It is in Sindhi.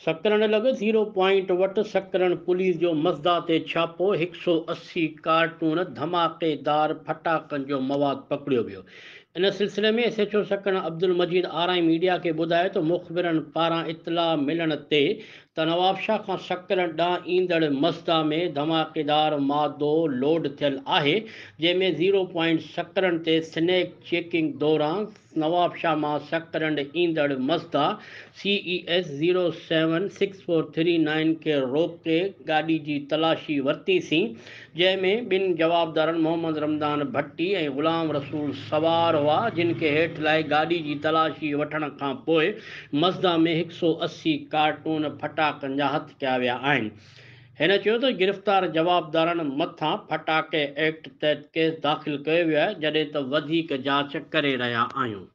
سڪرنڊ لڳ زيرو پوائنٽ وٽ سڪرنڊ پوليس جو مزدا تي ڇاپو، 180 ڪارٽون ڌماڪيدار ڦٽاڪن جو مواد پڪڙيو ويو. ان سلسلي ۾ S H O Sakrand Abdul Majeed Arain media کي ٻڌايو ته مخبرن پاران اطلاع ملڻ تي ته نوابشاهه کان سڪرنڊ ڏانهن ايندڙ مزدا ۾ ڌماڪيدار مادو لوڊ ٿيل آهي جنهن ۾ زيرو پوائنٽ سڪرنڊ تي سنيڪ چيڪنگ دوران نوابشاهه مان سڪرنڊ ايندڙ Mazda C E S zero seven six four three nine کي روڪي گاڏي جي تلاشي ورتي سين، جنهن ۾ ٻن جوابدارن محمد رمضان ڀٽي ۽ غلام رسول سوار هئا، جن کي هيٺ لاهي گاڏي جي تلاشي وٺڻ کان پوء مزدا ۾ 180 ڪارٽون ڦٽاڪن جا هٿ ڪيا ويا آهن. هن چيو ته گرفتار جوابدارن مٿان ڦٽاڪي ايڪٽ تحت ڪيس داخل ڪيو ويو آهي، جڏهن ته وڌيڪ جاچ ڪري رهيا آهيون.